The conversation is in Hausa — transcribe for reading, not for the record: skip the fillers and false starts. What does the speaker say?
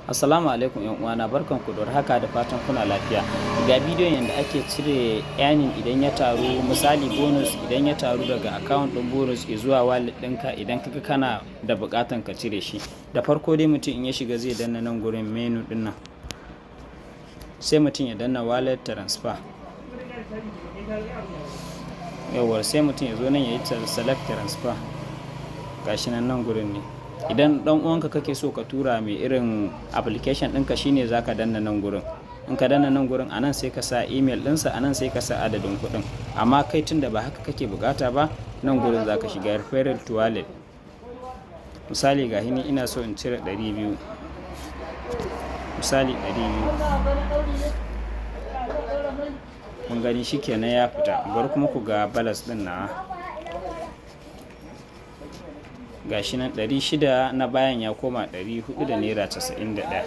Assalamu alaikum 'yan uwana, barkanku da haka, da fatan kuna lafiya. Ga bidiyon yadda ake cire earning idan ya taru, misali bonus, idan ya taru daga account ɗin bonus zuwa wallet ɗinka, idan kaga kana da buƙatan ka cire shi. Da farko dai, mutum in ya shiga zai danna nan gurin menu ɗin nan. Sai mutum ya danna wallet transfer. Yauwa, sai mutum ya zo nan ya yi select transfer. Gashi nan, nan gurin ne. Idan ɗan uwanka kake so ka tura mai irin application ɗinka, shine zaka danna nan gurin. In ka danna nan gurin, anan sai ka sa email ɗinsa, anan sai ka sa adadin kuɗin. Amma kai tunda ba haka kake bukata ba, nan gurin zaka shiga referral to wallet. Misali, ga ni ina so in cire 200. Misali 200. Kun gani, shi kenan ya fita. Bari kuma ku ga balance ɗin nawa. Gashi nan 600, na bayan ya koma 400 da naira 91.